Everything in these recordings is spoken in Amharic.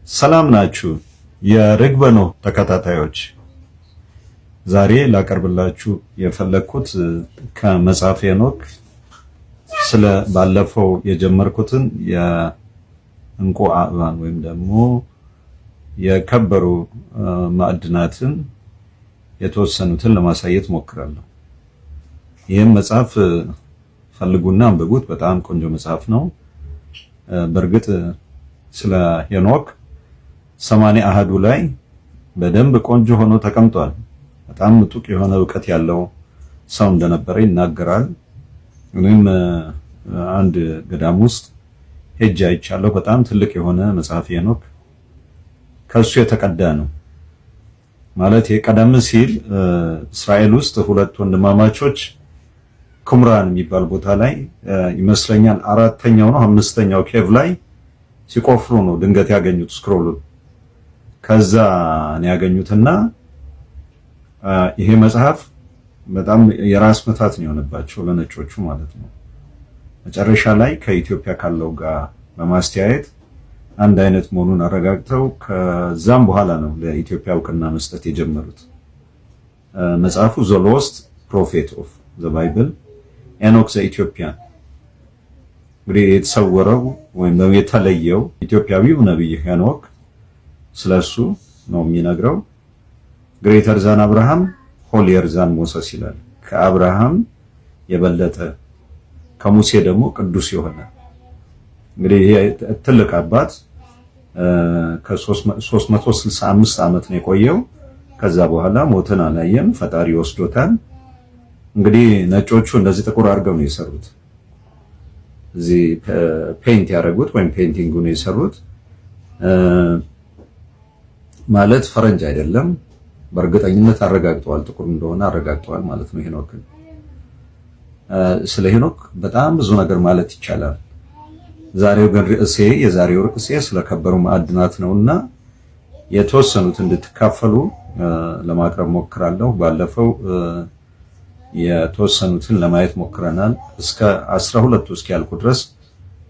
ሰላም ናችሁ የርግበ ኖህ ተከታታዮች። ዛሬ ላቀርብላችሁ የፈለግኩት ከመጽሐፈ ሄኖክ ስለ ባለፈው የጀመርኩትን የእንቁ አእባን ወይም ደግሞ የከበሩ ማዕድናትን የተወሰኑትን ለማሳየት ሞክራለሁ። ይህም መጽሐፍ ፈልጉና አንብቡት። በጣም ቆንጆ መጽሐፍ ነው። በእርግጥ ስለ ሄኖክ ሰማንያ አሃዱ ላይ በደንብ ቆንጆ ሆኖ ተቀምጧል። በጣም ምጡቅ የሆነ እውቀት ያለው ሰው እንደነበረ ይናገራል። እኔም አንድ ገዳም ውስጥ ሄጄ አይቻለሁ። በጣም ትልቅ የሆነ መጽሐፍ ሄኖክ ከእሱ የተቀዳ ነው። ማለት ቀደም ሲል እስራኤል ውስጥ ሁለት ወንድማማቾች ኩምራን የሚባል ቦታ ላይ ይመስለኛል አራተኛው ነው አምስተኛው cave ላይ ሲቆፍሩ ነው ድንገት ያገኙት scroll ኡን። ከዛ ነው ያገኙትና ይሄ መጽሐፍ በጣም የራስ ምታት ነው የሆነባቸው ለነጮቹ ማለት ነው። መጨረሻ ላይ ከኢትዮጵያ ካለው ጋር በማስተያየት አንድ አይነት መሆኑን አረጋግጠው ከዛም በኋላ ነው ለኢትዮጵያ እውቅና መስጠት የጀመሩት። መጽሐፉ The Lost Prophet of the Bible Enoch the Ethiopian፣ እንግዲህ የተሰወረው ወይም ደግሞ የተለየው ኢትዮጵያዊው ነቢይ ሄኖክ ስለሱ ነው የሚነግረው። Greater than Abraham, holier than Moses ይላል። ከአብርሃም የበለጠ፣ ከሙሴ ደግሞ ቅዱስ የሆነ። እንግዲህ ይሄ ትልቅ አባት ከ365 ዓመት ነው የቆየው። ከዛ በኋላ ሞትን አላየም፣ ፈጣሪ ወስዶታል። እንግዲህ ነጮቹ እንደዚህ ጥቁር አድርገው ነው የሰሩት። እዚህ paint ያደረጉት ወይም painting ነው የሰሩት። ማለት ፈረንጅ አይደለም። በእርግጠኝነት አረጋግጠዋል፣ ጥቁር እንደሆነ አረጋግጠዋል ማለት ነው ሄኖክን። ስለ ሄኖክ በጣም ብዙ ነገር ማለት ይቻላል። ዛሬው ግን ርዕሴ የዛሬው ርዕሴ ስለከበሩ ማዕድናት ነውና የተወሰኑት እንድትካፈሉ ለማቅረብ ሞክራለሁ። ባለፈው የተወሰኑትን ለማየት ሞክረናል። እስከ 12ቱ እስኪያልቁ ድረስ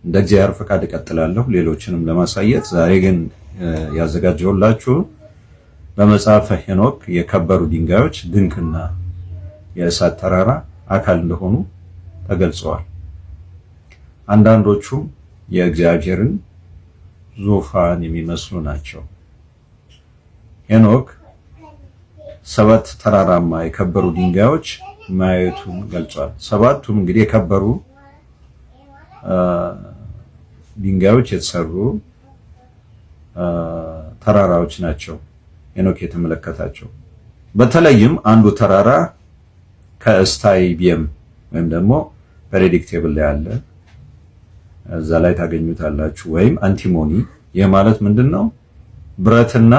እንደ እግዚአብሔር ፈቃድ እቀጥላለሁ ሌሎችንም ለማሳየት። ዛሬ ግን ያዘጋጀሁላችሁ በመጽሐፈ ሄኖክ የከበሩ ድንጋዮች ድንክና የእሳት ተራራ አካል እንደሆኑ ተገልጸዋል። አንዳንዶቹም የእግዚአብሔርን ዙፋን የሚመስሉ ናቸው። ሄኖክ ሰባት ተራራማ የከበሩ ድንጋዮች ማየቱን ገልጿል። ሰባቱም እንግዲህ የከበሩ ድንጋዮች የተሰሩ ተራራዎች ናቸው ሄኖክ የተመለከታቸው። በተለይም አንዱ ተራራ ከ stibium ወይም ደግሞ periodic table ላይ አለ፣ እዛ ላይ ታገኙታላችሁ። ወይም antimony። ይህ ማለት ምንድን ነው? ብረትና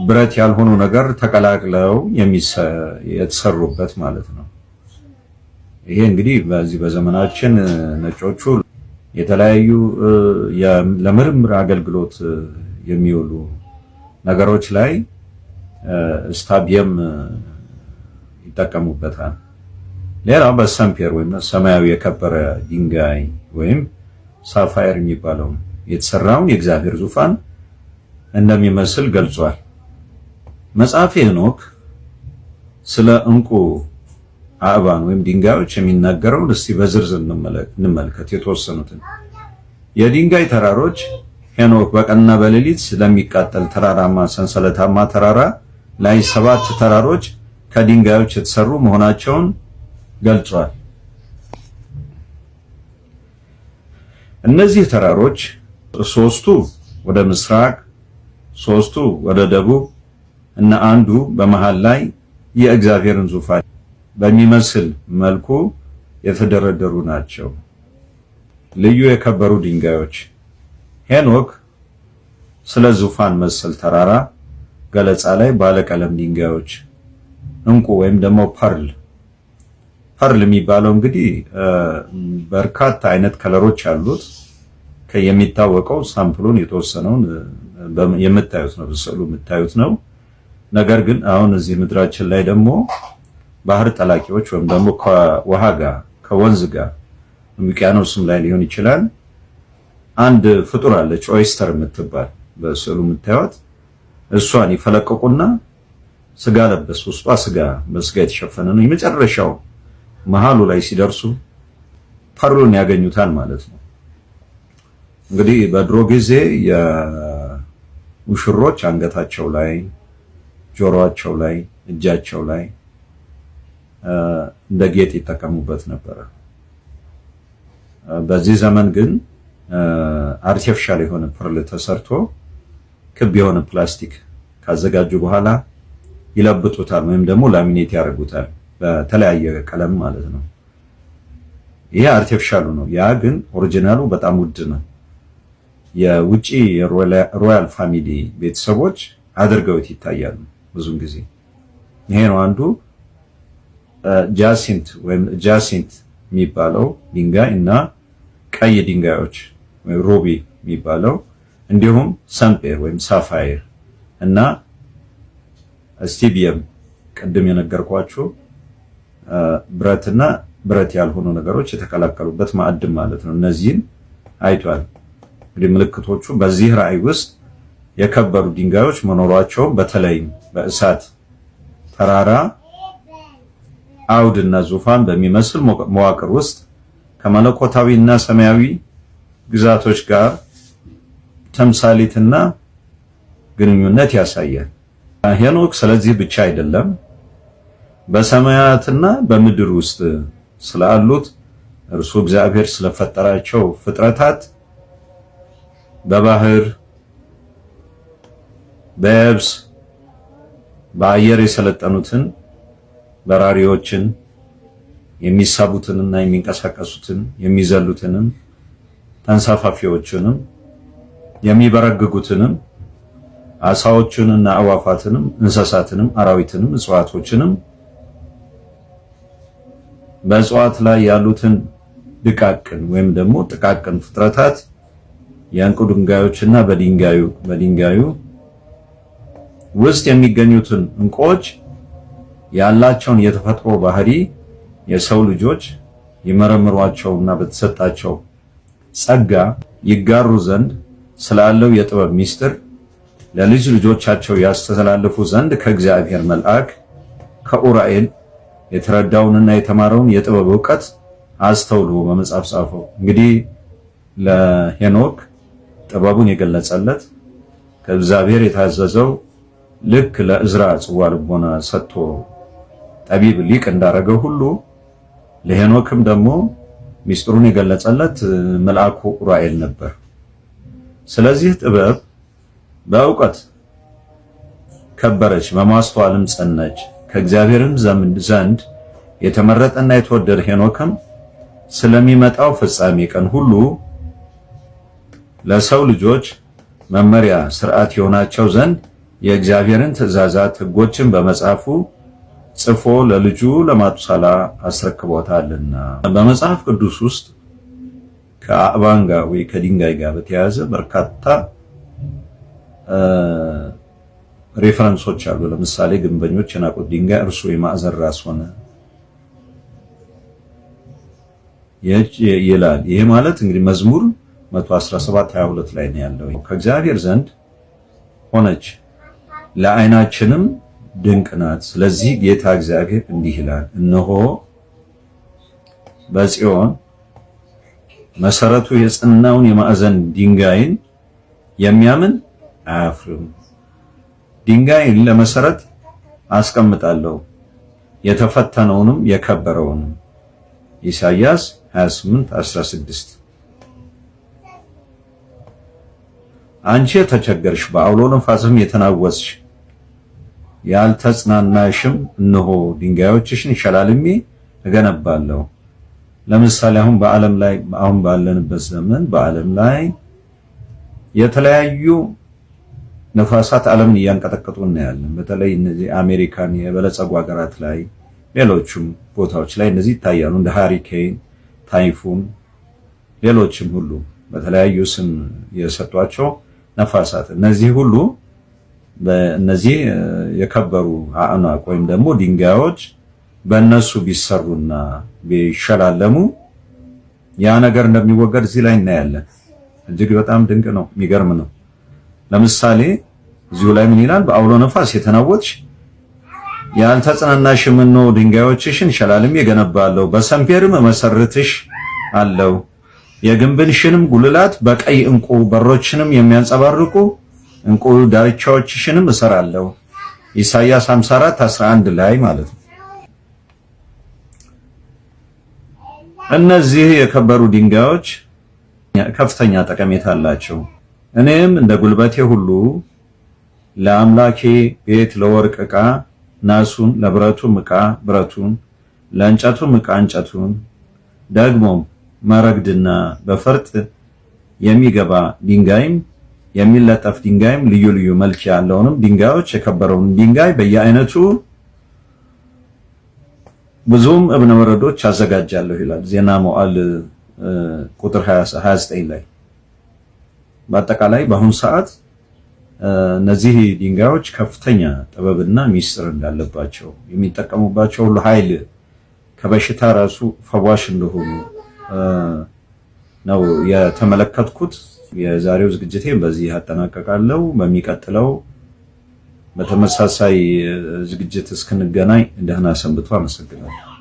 ብረት ያልሆኑ ነገር ተቀላቅለው የተሰሩበት ማለት ነው። ይሄ እንግዲህ በዚህ በዘመናችን ነጮቹ የተለያዩ ለምርምር አገልግሎት የሚውሉ ነገሮች ላይ stibium ይጠቀሙበታል። ሌላው በሰምፔር ወይም ሰማያዊ የከበረ ድንጋይ ወይም sapphire የሚባለው የተሰራውን የእግዚአብሔር ዙፋን እንደሚመስል ገልጿል። መጽሐፈ ሄኖክ ስለ እንቁ አእባን ወይም ድንጋዮች የሚናገረውን እስቲ በዝርዝር እንመልከት የተወሰኑትን። የድንጋይ ተራሮች ሄኖክ በቀንና በሌሊት ስለሚቃጠል ተራራማ ሰንሰለታማ ተራራ ላይ ሰባት ተራሮች ከድንጋዮች የተሰሩ መሆናቸውን ገልጿል። እነዚህ ተራሮች ሶስቱ ወደ ምስራቅ፣ ሶስቱ ወደ ደቡብ እና አንዱ በመሃል ላይ የእግዚአብሔርን ዙፋን በሚመስል መልኩ የተደረደሩ ናቸው። ልዩ የከበሩ ድንጋዮች ሄኖክ ስለ ዙፋን መሰል ተራራ ገለጻ ላይ ባለቀለም ድንጋዮች እንቁ ወይም ደግሞ pearl፣ pearl የሚባለው እንግዲህ በርካታ አይነት color ኦች አሉት። የሚታወቀው sample ኡን የተወሰነውን የምታዩት ነው፣ በስዕሉ የምታዩት ነው። ነገር ግን አሁን እዚህ ምድራችን ላይ ደግሞ ባህር ጠላቂዎች ወይም ደግሞ ከውሃ ጋር፣ ከወንዝ ጋር፣ ውቅያኖስም ላይ ሊሆን ይችላል። አንድ ፍጡር አለች፣ oyster የምትባል በስዕሉ የምታዩት፣ እሷን ይፈለቅቁና ስጋ ለበስ፣ ውስጧ ስጋ በስጋ የተሸፈነ ነው። የመጨረሻው መሃሉ ላይ ሲደርሱ pearl ኡን ያገኙታል ማለት ነው። እንግዲህ በድሮ ጊዜ የሙሽሮች አንገታቸው ላይ፣ ጆሮአቸው ላይ፣ እጃቸው ላይ እንደ ጌጥ ይጠቀሙበት ነበረ። በዚህ ዘመን ግን artificial የሆነ pearl ተሰርቶ ክብ የሆነ ፕላስቲክ ካዘጋጁ በኋላ ይለብጡታል ወይም ደግሞ laminate ያደርጉታል በተለያየ ቀለም ማለት ነው። ይሄ artificial ኡ ነው። ያ ግን original ኡ በጣም ውድ ነው። የውጪ የ royal family ቤተሰቦች አድርገውት ይታያሉ ብዙን ጊዜ። ይሄ ነው አንዱ jacinth ወይም jacinth የሚባለው ድንጋይ እና ቀይ ድንጋዮች ወይም ruby የሚባለው፣ እንዲሁም ሰንፔር ወይም sapphire እና stibium፣ ቅድም የነገርኳችሁ ብረትና ብረት ያልሆኑ ነገሮች የተቀላቀሉበት ማዕድን ማለት ነው። እነዚህን አይቷል። እንግዲህ ምልክቶቹ በዚህ ራእይ ውስጥ የከበሩ ድንጋዮች መኖሯቸውን፣ በተለይም በእሳት ተራራ አውድና ዙፋን በሚመስል መዋቅር ውስጥ ከመለኮታዊና ሰማያዊ ግዛቶች ጋር ተምሳሌትና ግንኙነት ያሳያል። ሄኖክ ስለዚህ ብቻ አይደለም፣ በሰማያትና በምድር ውስጥ ስላሉት እርሱ እግዚአብሔር ስለፈጠራቸው ፍጥረታት፣ በባህር፣ በየብስ፣ በአየር የሰለጠኑትን፣ በራሪዎችን፣ የሚሳቡትንና የሚንቀሳቀሱትን፣ የሚዘሉትንም፣ ተንሳፋፊዎችንም፣ የሚበረግጉትንም፣ አሳዎችንና አዕዋፋትንም፣ እንስሳትንም፣ አራዊትንም፣ እጽዋቶችንም፣ በእጽዋት ላይ ያሉትን ድቃቅን ወይም ደግሞ ጥቃቅን ፍጥረታት፣ የእንቁ ድንጋዮችና በድንጋዩ ውስጥ የሚገኙትን እንቁዎች ያላቸውን የተፈጥሮ ባህሪ የሰው ልጆች ይመረምሯቸውና በተሰጣቸው ጸጋ ይጋሩ ዘንድ ስላለው የጥበብ ሚስጥር ለልጅ ልጆቻቸው ያስተላልፉ ዘንድ ከእግዚአብሔር መልአክ ከኡራኤል የተረዳውንና የተማረውን የጥበብ እውቀት አስተውሎ በመጽሐፍ ጻፈው። እንግዲህ ለሄኖክ ጥበቡን የገለጸለት ከእግዚአብሔር የታዘዘው፣ ልክ ለእዝራ ጽዋ ልቦና ሰጥቶ ጠቢብ ሊቅ እንዳደረገው ሁሉ ለሄኖክም ደግሞ ሚስጥሩን የገለጸለት መልአኩ ኡራኤል ነበር። ስለዚህ ጥበብ በእውቀት ከበረች፣ በማስተዋልም ጸነች። ከእግዚአብሔርም ዘንድ የተመረጠና የተወደደ ሄኖክም ስለሚመጣው ፍጻሜ ቀን ሁሉ ለሰው ልጆች መመሪያ ስርዓት የሆናቸው ዘንድ የእግዚአብሔርን ትእዛዛት ሕጎችን በመጽሐፉ ጽፎ ለልጁ ለማቱሳላ አስረክቦታልና። በመጽሐፍ ቅዱስ ውስጥ ከአእባን ጋር ወይ ከድንጋይ ጋር በተያያዘ በርካታ reference ኦች አሉ። ለምሳሌ ግንበኞች የናቁት ድንጋይ እርሱ የማዕዘን ራስ ሆነ ይላል። ይሄ ማለት እንግዲህ መዝሙር 117:22 ላይ ነው ያለው። ከእግዚአብሔር ዘንድ ሆነች፣ ለዓይናችንም ድንቅ ናት። ስለዚህ ጌታ እግዚአብሔር እንዲህ ይላል፣ እነሆ በጽዮን መሰረቱ የጸናውን የማዕዘን ድንጋይን የሚያምን አያፍርም። ድንጋይን ለመሰረት አስቀምጣለሁ፣ የተፈተነውንም የከበረውንም። ኢሳይያስ 28:16። አንቺ የተቸገርሽ፣ በአውሎ ነፋስም የተናወጽሽ፣ ያልተጽናናሽም፣ እነሆ ድንጋዮችሽን ሸላልሜ እገነባለሁ። ለምሳሌ አሁን በዓለም ላይ፣ አሁን ባለንበት ዘመን በዓለም ላይ የተለያዩ ነፋሳት ዓለምን እያንቀጠቀጡ እናያለን። በተለይ እነዚህ አሜሪካን የበለጸጉ ሀገራት ላይ፣ ሌሎቹም ቦታዎች ላይ እነዚህ ይታያሉ። እንደ hurricane፣ typhoon፣ ሌሎችም ሁሉ በተለያዩ ስም የሰጧቸው ነፋሳት፣ እነዚህ ሁሉ እነዚህ የከበሩ አዕናቅ ወይም ደግሞ ድንጋዮች በእነሱ ቢሰሩና ቢሸላለሙ ያ ነገር እንደሚወገድ እዚህ ላይ እናያለን። እጅግ በጣም ድንቅ ነው፣ የሚገርም ነው። ለምሳሌ እዚሁ ላይ ምን ይላል? በአውሎ ነፋስ የተናወጥሽ ያልተጽናናሽ ምነው ድንጋዮችሽን ሸላልሜ እገነባለሁ፣ በሰንፔርም እመሰርትሽ አለው። የግንብሽንም ጉልላት በቀይ ዕንቁ በሮችንም የሚያንጸባርቁ ዕንቁ ዳርቻዎችሽንም እሰራለሁ። ኢሳይያስ 54:11 ላይ ማለት ነው። እነዚህ የከበሩ ድንጋዮች ከፍተኛ ጠቀሜታ አላቸው። እኔም እንደ ጉልበቴ ሁሉ ለአምላኬ ቤት ለወርቅ ዕቃ ናሱን፣ ለብረቱም ዕቃ ብረቱን፣ ለእንጨቱም ዕቃ እንጨቱን፣ ደግሞም መረግድና በፈርጥ የሚገባ ድንጋይም የሚለጠፍ ድንጋይም ልዩ ልዩ መልክ ያለውንም ድንጋዮች የከበረውን ድንጋይ በየአይነቱ ብዙም እብነ በረዶች አዘጋጃለሁ ይላል ዜና መዋዕል ቁጥር 29 ላይ። በአጠቃላይ በአሁኑ ሰዓት እነዚህ ድንጋዮች ከፍተኛ ጥበብና ሚስጥር እንዳለባቸው የሚጠቀሙባቸው ሁሉ ኃይል ከበሽታ ራሱ ፈዋሽ እንደሆኑ ነው የተመለከትኩት። የዛሬው ዝግጅቴን በዚህ አጠናቀቃለሁ። በሚቀጥለው በተመሳሳይ ዝግጅት እስክንገናኝ ደህና ሰንብቱ። አመሰግናለሁ።